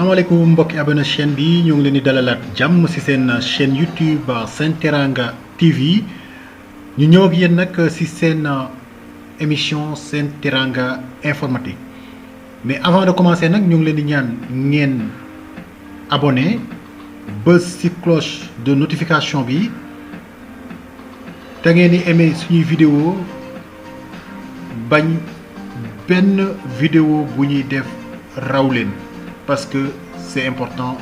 salaamaaleykum mbokki abonné chaîne bi ñu ngi leen di dalalaat jàmm ci seen chaîne YouTube Sen Teranga TV ñu ñëw ak yéen nag ci seen émission Sen Teranga informatique mais avant de commencer nag ñu ngi leen di ñaan ngeen abonné bës ci cloche de notification bi te ngeen di aimer suñuy vidéo bañ benn vidéo bu ñuy def raw leen parce que c'est important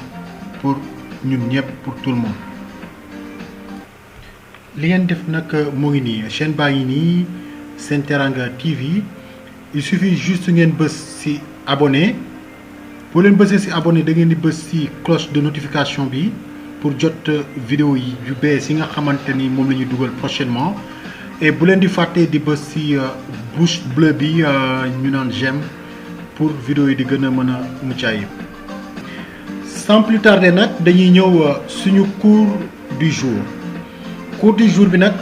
pour ñun ñëpp pour tout le monde. li ngeen def nag moo ngi nii chaîne baa ngi nii Sen Teranga TV il suffit juste ngeen bës ci abonné boo leen bësee ci abonné da ngeen di bës ci cloche de notification bi pour jot vidéo yi yu bees yi nga xamante ni moom la ñuy dugal prochainement et bu leen di fàtte di bës ci bouche bleue bi ñu naan j'aime pour vidéo yi di gën a mën a mucc ayib. Sans plus tarder nag dañuy ñëw suñu cours du jour bi nag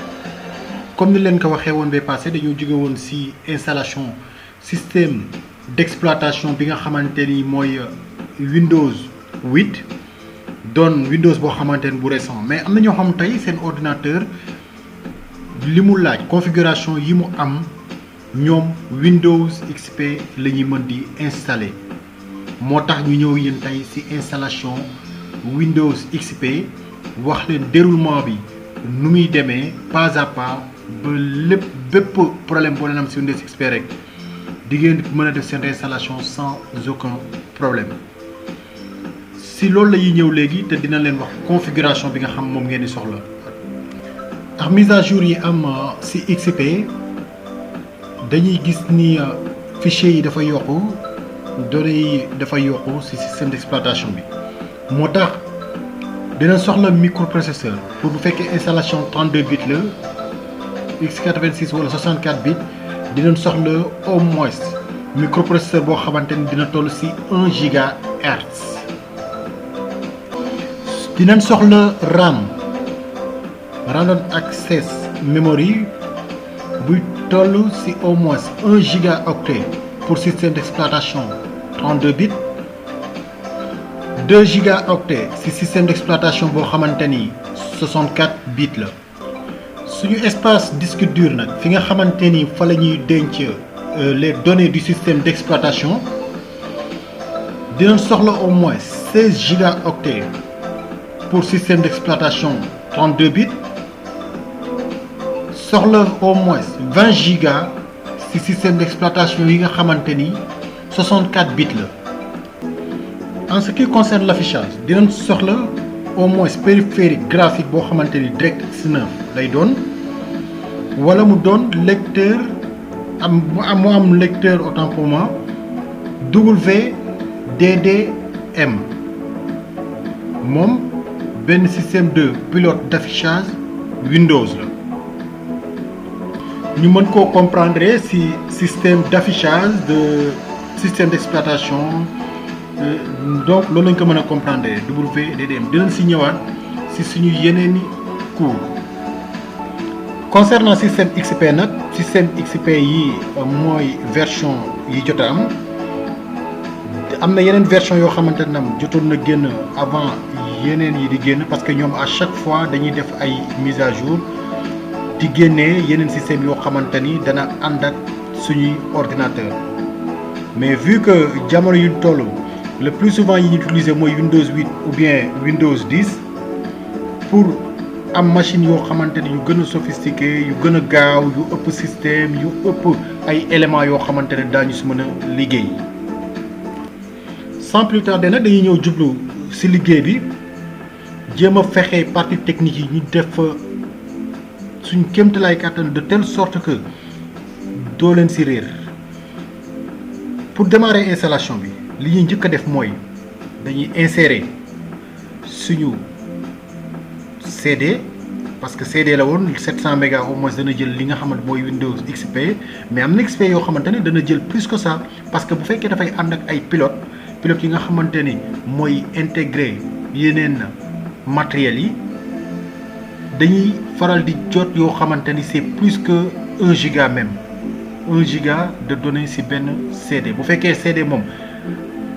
comme ni leen ko waxee woon ba passé dañoo jóge woon ci installation système d'exploitation bi nga xamante ni mooy Windows 8 doon Windows boo xamante ni bu récent mais am na ñoo xam tey seen ordinateur li mu laaj configuration yi mu am ñoom Windows XP la ñuy mën di installer moo tax ñu ñëw yéen tey ci installation Windows XP wax leen déroulement bi nu muy demee pas à pas ba bépp problème boo leen am ci Windows XP rek di ngeen mën a def seen installation sans aucun problème ci loolu la ñuy ñëw léegi te dina leen wax configuration bi nga xam moom ngeen di soxla ak mise à jour yi am ci XP. dañuy gis ni fichier yi dafa yokku données yi dafa yokku ci système d'exploitation bi moo tax dina soxla microprocesseur pour bu fekkee installation 32 bits la x86 wala 64 bits dinañ soxla au moins microprocesseur boo xamante ni dina toll ci 1 gigahertz dinañ soxla RAM random access memory buy toll ci au moins 1 gigaoctet pour système d'exploitation 32 bits 2 gigaoctets ci système d'exploitation boo xamante ni 64 bits la suñu espace disque dur nag fi nga xamante ni fa la ñuy denc les données du système d'exploitation dinañ soxla au moins 16 gigaoctets pour système d'exploitation 32 bits soxla au moins 20 gigas ci système d'exploitation yi nga xamante ni 64 bits la en ce qui concerne l'affichage dinañ soxla au moins périphérique graphique boo xamante ni DirectX 9 lay doon wala mu doon lecteur mu am lecteur autant pour moi WDDM moom benn système de pilote d'affichage Windows la ñu mën koo comprendre ci système d'affichage de système d'exploitation donc loolu lañ ko mën a comprendre WDDM dinañ ci ñëwaat ci suñu yeneeni cours concernant système XP nag système XP yi mooy version yi jot a am na yeneen version yoo xamante ne jotoon na génn avant yeneen yi di génn parce que ñoom à chaque fois dañuy def ay mise à jour di génnee yeneen système yoo xamante ni dana ànd ak suñuy ordinateur mais vu que jamono yu toll le plus souvent yi ñu utiliser mooy Windows 8 ou bien Windows 10 pour am machine yoo xamante ni yu gën a sophistiqué yu gën a gaaw yu ëpp système yu ëpp ay éléments yoo xamante ne daañu si mën a liggéey sans plus tarder nag dañuy ñëw jublu ci liggéey bi jéem a fexe partie technique yi ñu def suñ kéemtalaay kàttan de telle sorte que doo leen ci réer pour démarrer installation bi li ñuy njëkk a def mooy dañuy insérer suñu CD parce que CD la woon 700 mégas au moins dana jël li nga xamante mooy Windows XP mais am na XP yoo xamante ne dana jël plus que ça parce que bu fekkee dafay ànd ak ay pilotes yi nga xamante ni mooy intégrer yeneen matériels yi. dañuy faral di jot yoo xamante ni c'est plus que 1 giga même 1 giga de données ci benn CD bu fekkee CD moom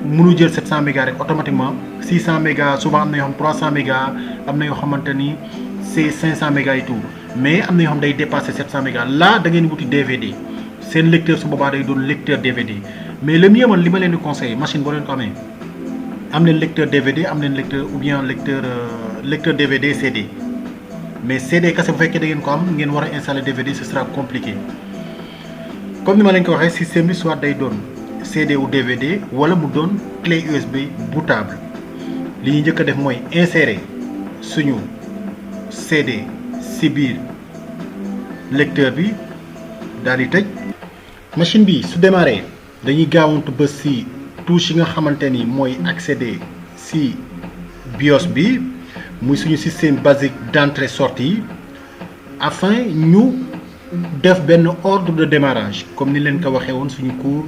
mënu jël 700 mégas rek automatiquement 600 mégas souvent am na yoo xam 300 mégas am na yoo xamante ni c'est 500 mégas et tout mais am na yoo xam day dépasser 700 mégas là da ngeen wuti DVD seen lecteur su boobaa day doon lecteur DVD mais le mieux man li ma leen di conseiller machine boo leen ko amee am leen lecteur DVD am leen lecteur ou bien lecteur DVD CD mais CD kese bu fekkee da ngeen ko am ngeen war a installer DVD ce sera compliqué comme ni ma leen ko waxee système bi soit day doon CD ou DVD wala mu doon clé USB bootable li ñuy njëkk a def mooy insérer suñu CD ci biir lecteur bi daal di tëj machine bi su démarré dañuy gaawantu bës ci touche yi nga xamante ni mooy accéder ci BIOS bi muy suñu système basique d'entrée sortie afin ñu def benn ordre de démarrage comme ni leen ko waxee woon suñu cours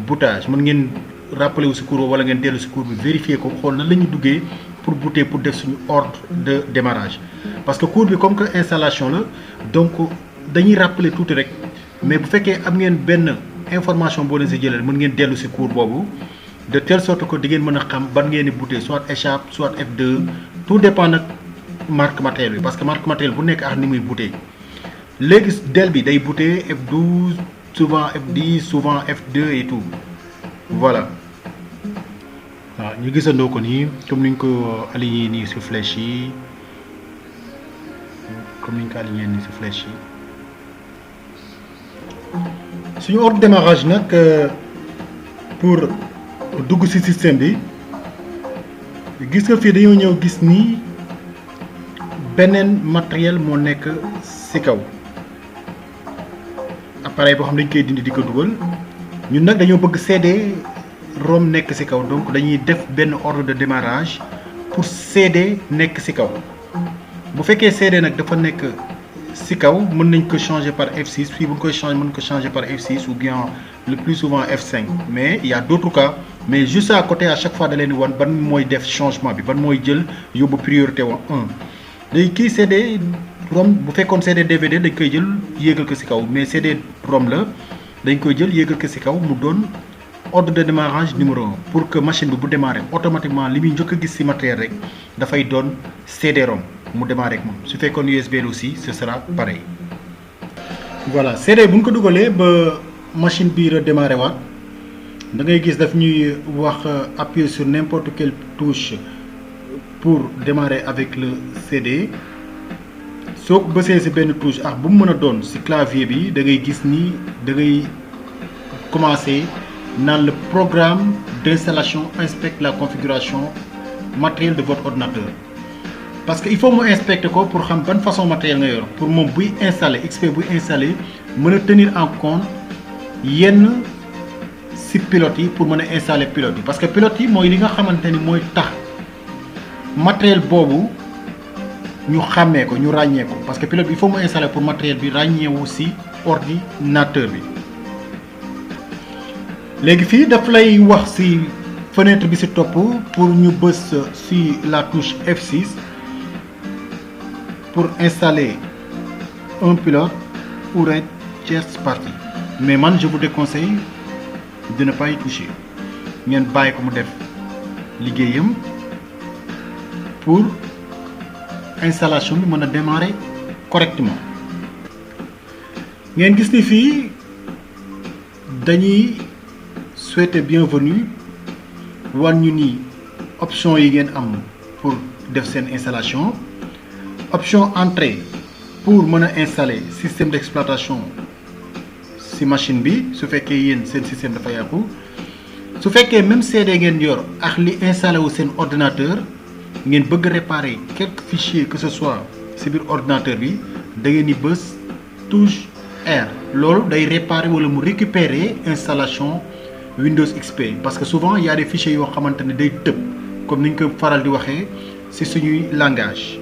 bootage mën ngeen rappeler wu ci cours wala ngeen dellu ci cours bi vérifier ko xool na la ñu duggee pour booter pour def suñu ordre de démarrage parce que cours bi comme que installation la donc dañuy rappeler tuuti rek mais bu fekkee am ngeen benn information boo leen ci jëlee mën ngeen dellu ci cours boobu de telle sorte que di ngeen mën a xam ban ngeen di booter soit échappe soit F2 tout dépend nag marque matériel bi parce que marque matériel bu nekk ak ni muy booter léegi Dell bi day booter F12 souvent F10 souvent F2 et tout voilà waaw ñu gisandoo ko nii comme ni ñu ko aligné nii sur flèche yi comme ni ñu ko aligné nii sur flèche yi suñu ordre de démarrage nag pour dugg ci système bi gis nga fii dañoo ñëw gis ni beneen matériel moo nekk ci kaw appareil boo xam dañ koy dindi di ko dugal ñun nag dañoo bëgg CD ROM nekk ci kaw donc dañuy def benn ordre de démarrage pour CD nekk ci kaw bu fekkee CD nag dafa nekk ci kaw mën nañ ko changer par F6 fii bu ñu koy changer mën ko changer par F6 ou bien le plus souvent F5 mais il y a d'autres cas mais juste à côté à chaque fois da leen di wan ban mooy def changement bi ban mooy jël yóbbu priorité wa 1 léegi kii CD ROM bu fekkoon CD DVD dañ koy jël yéegal ko ci kaw mais CD ROM la dañ koy jël yéegal ko ci kaw mu doon ordre de démarrage numéro 1 pour que machine bi bu démarrer automatiquement li muy njëkk a gis ci matériel rek dafay doon CD-ROM mu démarrer ak moom su fekkoon USB aussi ce sera pareil. voilà CD bu ñu ko dugalee ba machine bi redémarrer waat da ngay gis daf ñuy wax appuyer sur n'importe quelle touche pour démarrer avec le CD soo ko bësee ci benn touche ak bu mu mën a doon ci clavier bi da ngay gis ni da ngay commencer naan le programme d'installation inspecte la configuration matériel de votre ordinateur parce que il faut mu inspecter ko pour xam ban façon matériel nga yor pour moom buy installer XP buy installer mën a tenir en compte yenn ci pilote yi pour mën a installer pilote yi parce que pilote yi mooy li nga xamante ni mooy tax matériel boobu ñu xàmmee ko ñu ràññee ko parce que pilote bi il faut mu installer pour matériel bi ràññeewu ci ordinateur bi léegi fii daf lay wax ci fenêtre bi ci topp pour ñu bës ci la touche F6 pour installer un pilote ou une tierce partie mais man je vous déconseille de ne pas y toucher ngeen bàyyi ko mu def liggéeyam pour installation bi mën a démarrer correctement ngeen gis ni fii dañuy souhaiter bienvenue wan ñu ni option yi ngeen am pour def seen installation option entrée pour mën a installer système d'exploitation ci machine bi su fekkee yéen seen système dafa yàqu su fekkee même CD ngeen yor ak li installé wu seen ordinateur ngeen bëgg réparer quelques fichiers que ce soit ci biir ordinateur bi da ngeen di bës touche R loolu day réparer wala mu récupérer installation Windows XP parce que souvent il y a des fichiers yoo xamante ne day tëb comme ni ñu ko faral di waxee ci suñuy langage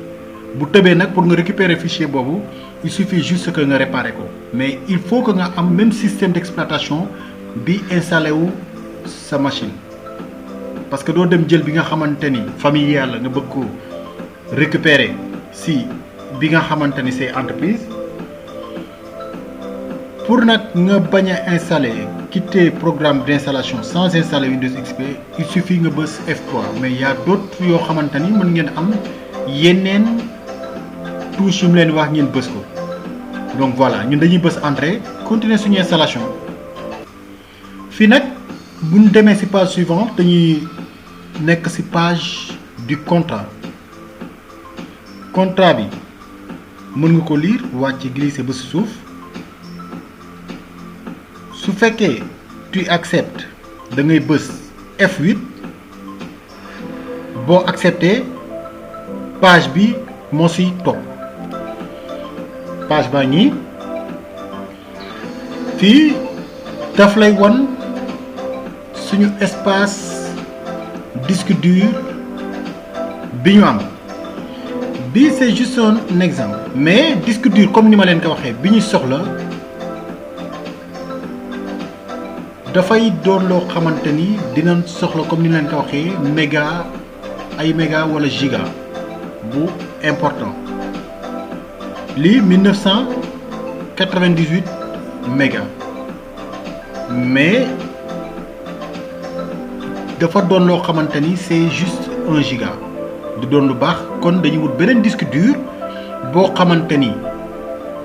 bu tëbee nag pour nga récupérer fichier boobu il suffit juste que nga réparer ko mais il faut que nga am même système d'exploitation bi installé wu sa machine parce que doo dem jël bi nga xamante ni familial la nga bëgg ko récupérer si bi nga xamante ni c'est entreprise pour nag nga bañ a installer quitter programme d'installation sans installer Windows XP il suffit nga bës F3 mais il y a d'autres yoo xamante ni mën ngeen am yeneen touche yu mu leen wax ngeen bës ko donc voilà ñun dañuy bës entrée continuer suñu installation fii nag bu ñu demee ci page suivante dañuy nekk ci page du contrat bi mën nga ko lire wàcc glisser ba ci suuf su fekkee tu acceptes da ngay bës F8 boo accepté page bi moo ci topp page baa ñii fii daf lay won suñu espace disque dur bi ñu am bi c'est juste un exemple mais disque dur comme ni ma leen ko waxee bi ñu soxla dafay doon loo xamante ni dinañ soxla comme ni leen ko waxee méga wala giga bu important lii 1998 méga mais dafa doon loo xamante ni c'est juste 1 giga du doon lu baax kon dañuy wut beneen disque dur boo xamante ni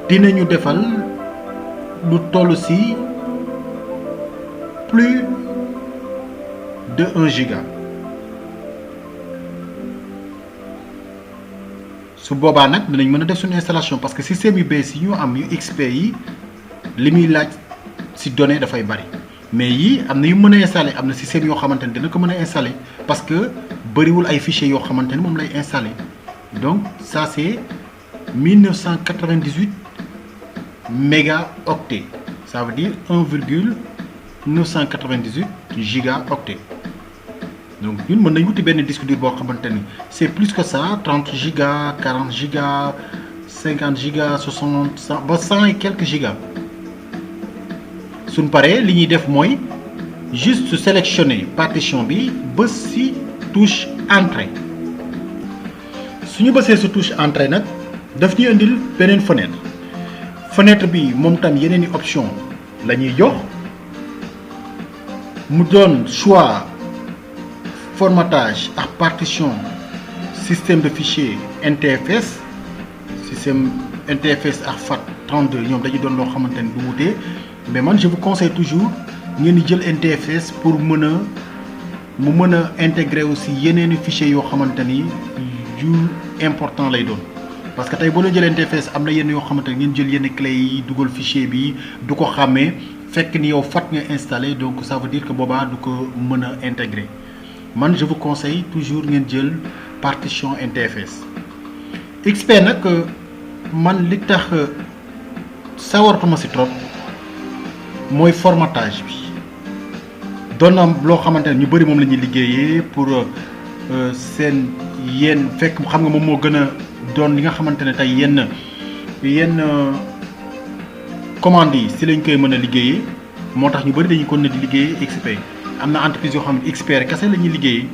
dinañu defal lu toll ci plus de 1 giga su boobaa nag dinañ mën a def suñu installation parce que système yu bees yi ñu am yu XP yi li muy laaj ci données dafay bari mais yii am na yu mën a installer am na système yoo xamante ni dina ko mën a installer parce que bariwul ay fichiers yoo xamante ni moom lay installer donc ça c'est 1998 mégaoctets ça veut dire 1,998 gigaoctets donc ñun mën nañu wuti benn disque dur boo xamante ni c'est plus que ça 30 giga 40 giga 50 giga 60 100 ba 100 et quelques gigas suñ paree li ñuy def mooy juste sélectionner partition bi bës ci touche entrée suñu bësee ci touche entrée nag daf ñuy indil beneen fenêtre bi moom tam yeneen i option la ñuy jox mu doon choix formatage ak partition système de fichier NTFS système NTFS ak FAT32 ñoom dañuy doon loo xamante ni du wutee mais man je vous conseille toujours ngeen di jël NTFS pour mu mën a intégrer aussi yeneeni fichiers yoo xamante ni yu important lay doon parce que tey boo leen jël NTFS am na yenn yoo xamante ni ngeen jël yenn clés yi dugal fichier bi du ko xàmmee fekk ni yow FAT nga installé donc ça veut dire que boobaa du ko mën a intégrer man je vous conseille toujours ngeen jël partition NTFS XP nag man li tax sawartuma ci trop mooy formatage bi doon na loo xamante ne ñu bari moom la ñuy liggéeyee pour seen yenn fekk xam nga moom moo gën a doon li nga xamante ne tey yenn commandes yi ci lañ koy mën a liggéeyee moo tax ñu bari dañuy kon ne di liggéeyee XP am na entreprise yoo xam ne XP rek kese la ñuy liggéeyee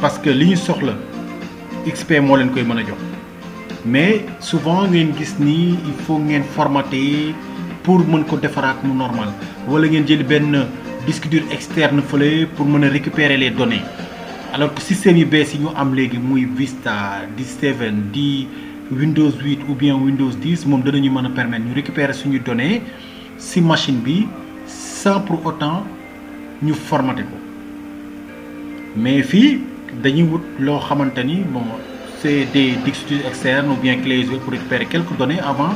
parce que li ñu soxla XP moo leen koy mën a jox mais souvent ngeen gis ni il faut ngeen formater pour mën ko defaraat mu normal wala ngeen jël benn disque dur externe fële pour mën a récupérer les données alors que système yu bees yi ñu am léegi muy Vista di 7 di Windows 8 ou bien Windows 10 moom danañu mën a permettre ñu récupérer suñu données ci machine bi sans pour autant ñu formater ko mais fii dañuy wut loo xamante ni bon c'est des disques durs externes ou bien clés USB pour récupérer quelques données avant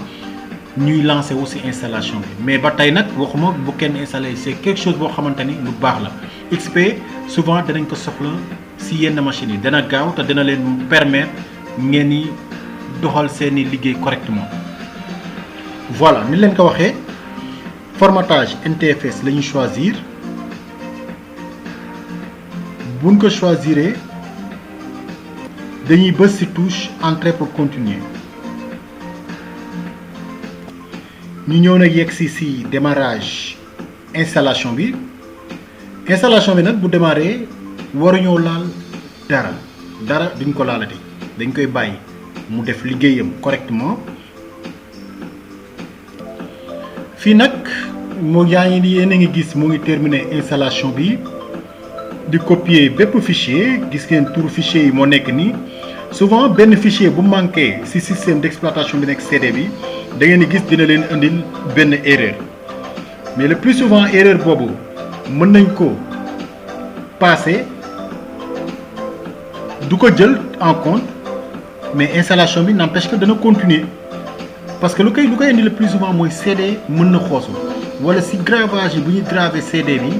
ñuy lancer aussi installation bi mais ba tey nag waxuma bu kenn installé c'est quelque chose boo xamante ni lu baax la XP souvent danañ ko soxla ci yenn machines yi dana gaaw te dana leen permettre ngeen ni doxal seeni liggéey correctement voilà ni leen ko waxee formatage NTFS la ñuy choisir buñ ko choisiree dañuy bës ci touche entrée pour continuer ñu ñëw nag yegg ci démarrage installation bi nag bu démarrer waruñoo laal dara duñ ko laalati dañ koy bàyyi mu def liggéeyam correctement fii nag moo yaa ngi yéen a ngi gis moo ngi terminer installation bi di copier bépp fichier gis ngeen turu fichier yi moo nekk nii souvent benn fichier bu manqué ci système d'exploitation bi nekk CD bi da ngeen di gis dina leen indil benn erreur mais le plus souvent erreur boobu mën nañ ko passer du ko jël en compte mais installation bi n'empêche que dana continuer parce que lu koy indi le plus souvent mooy CD mën na xoosu wala si gravage yi bu ñuy graver CD bi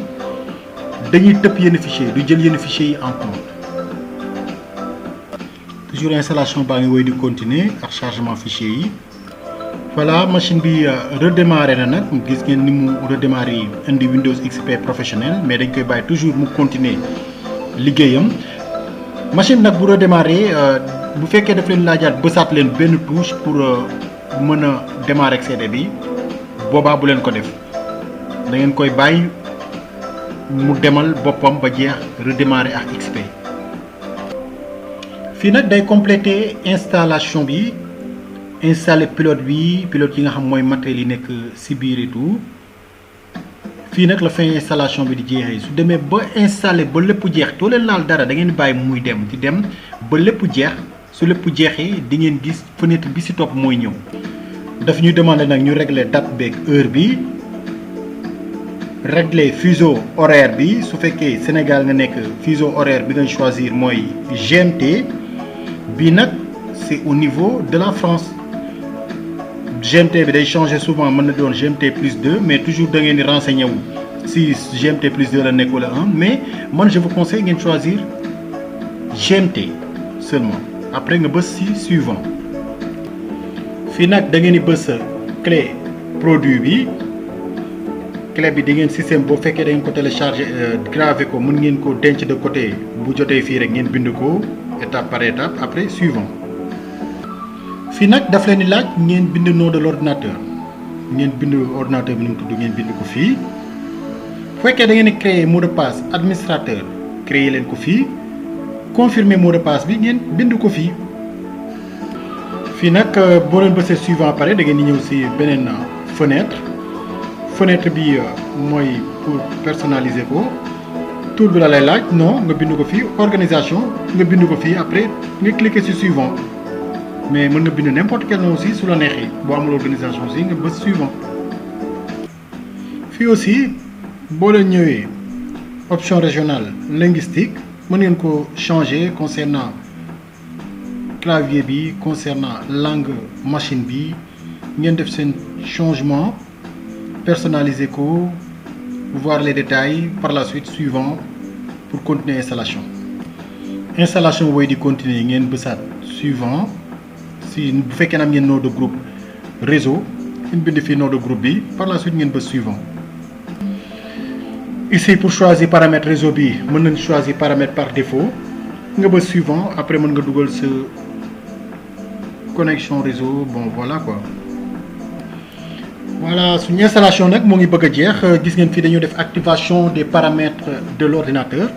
dañuy tëpp yenn fichier du jël yenn fichier yi en compte. Toujours installation baa ngi woy di continuer ak chargement fichier yi voilà machine bi redémarré na nag gis ngeen ni mu redémarré indi Windows XP professionnel mais dañ koy bàyyi toujours mu continuer liggéeyam machine nag bu redémarré bu fekkee daf leen laajaat bësaat leen benn touche pour mën a démarrer ak CD bi boobaa bu leen ko def da ngeen koy bàyyi mu demal boppam ba jeex redémarrer ak XP. fii nag day compléter installation bi installer pilote yi nga xam mooy matériel yi nekk ci biir et tout fii nag la fin installation bi di jeexee su demee ba installer ba lépp jeex doo leen laal dara da ngeen bàyyi muy dem di dem ba lépp jeex su lépp jeexee di ngeen gis fenêtre bi ci topp mooy ñëw daf ñuy demander nag ñu régler date beeg heure bi régler fuseau horaire bi su fekkee Sénégal nga nekk fuseau horaire bi nga choisir mooy GMT bi nag c'est au niveau de la France GMT bi day changer souvent mën na doon GMT plus 2 mais toujours da ngeen di renseigner wu si GMT plus 2 la nekk wala 1 mais man je vous conseille ngeen choisir GMT seulement après nga bës ci suivant fii nag da ngeen di bës clé produit bi clé bi di ngeen système boo fekkee da ngeen ko télécharger graver ko mën ngeen ko denc de côté bu jotee fii rek ngeen bind ko étape par étape après suivant fii nag daf leen di laaj ngeen bind nom de l'ordinateur ngeen bind ordinateur bi nu mu tudd ngeen bind ko fii bu fekkee da ngeen di créer mot de passe administrateur créer leen ko fii confirmer mot de passe bi ngeen bind ko fii fii nag boo leen bësee suivant pare da ngeen di ñëw ci beneen fenêtre bi mooy pour personnaliser ko tour bi la lay laaj non nga bind ko fii organisation nga bind ko fii après nga cliquer ci suivant mais mën nga bind n'importe quel nom aussi su la neexee boo amul organisation aussi nga bës suivant fii aussi boo leen ñëwee option régionale linguistique mën ngeen ko changer concernant clavier bi concernant langue machine bi ngeen def seen changement personnaliser ko voir les détails par la suite suivant pour continuer installation woy di continuer ngeen bësaat suivant si bu fekkee am ngeen nom de groupe réseau ngeen bind fii nom de groupe bi par la suite ngeen bës suivant ici pour choisir paramètre réseau bi mën nañ choisir paramètre par défaut nga bës suivant après mën nga dugal sa connexion réseau bon voilà quoi. Voilà suñu installation nag moo ngi bëgg a jeex gis ngeen fii dañoo def activation des paramètres de l'ordinateur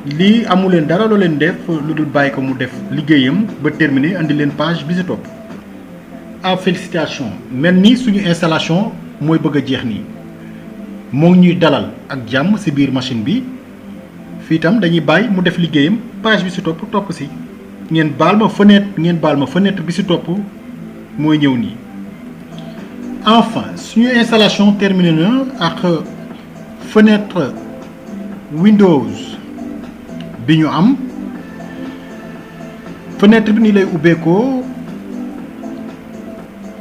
lii amu leen dara loo leen def lu dul bàyyi ko mu def liggéeyam ba terminer andi leen page bi ci topp. ah félicitations mel ni suñu installation mooy bëgg a jeex nii moo ngi ñuy dalal ak jàmm ci biir machine bi fii itam dañuy bàyyi mu def liggéeyam page bi ci topp ci ngeen baal ma fenêtre bi ci topp mooy ñëw nii. Enfin suñu installation terminé na ak fenêtre Windows bi ñu am fenêtre bi nii lay ubbeekoo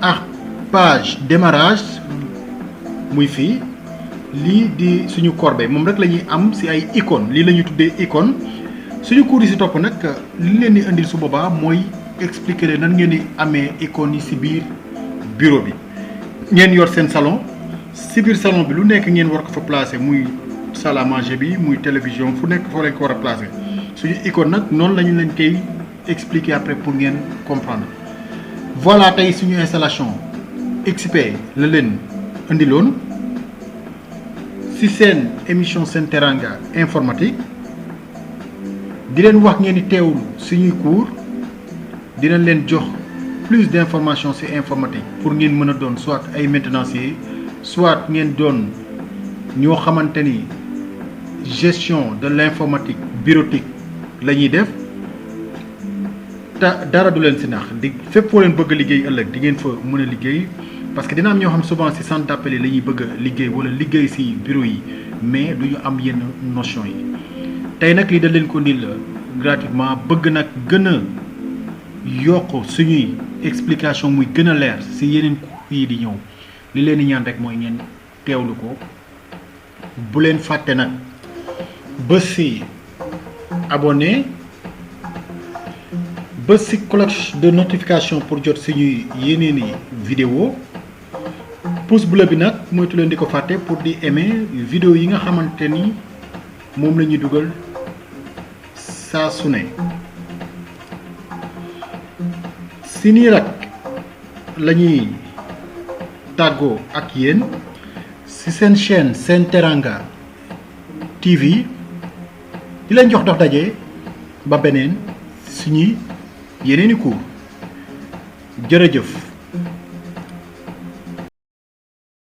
ak page démarrage muy fii lii di suñu corbeille moom rek la ñuy am ci ay icônes lii la ñuy tuddee icône suñu cours yi ci topp nag li leen di indil su boobaa mooy expliquer leen nan ngeen di amee icônes yi ci biir bureau bi. ngeen yor seen salon ci biir salon bi lu nekk ngeen war ko fa placer muy salle à manger bi muy télévision fu nekk foo leen ko war a placer suñu icône nag noonu la ñu leen koy expliquer après pour ngeen comprendre. voilà tey suñu installation XP la leen indiloon ci seen émission Sen Teranga informatique di leen wax ngeen di teewlu suñuy cours dinañ leen jox plus d'informations sur informatique pour ngeen mën a doon soit ay maintenancier soit ngeen doon ñoo xamante ni gestion de l'informatique bureautique la ñuy def te dara du leen si nax di fépp foo leen bëgg a liggéey ëllëg di ngeen fa mën a liggéey parce que dina am ñoo xam souvent si centre d'appel yi la ñuy bëgg a liggéey wala liggéey si bureau yi mais du ñu am yenn notion yi tey nag lii da leen ko ndil gratuitement bëgg nag gën a yokk suñuy explication muy gën a leer si yeneen yi di ñëw li leen di ñaan rek mooy ngeen teewlu ko bu leen fàtte nag bës si abonné bës si cloche de notification pour jot suñuy yeneeni vidéo pouce bleu bi nag moytu leen di ko fàtte pour di aimer vidéo yi nga xamante ni moom la ñuy dugal saa su ne si nii rek la ñuy tàggoo ak yéen si seen chaîne Sen Teranga TV di leen jox dox daje ba beneen suñuy yeneeni cours jërëjëf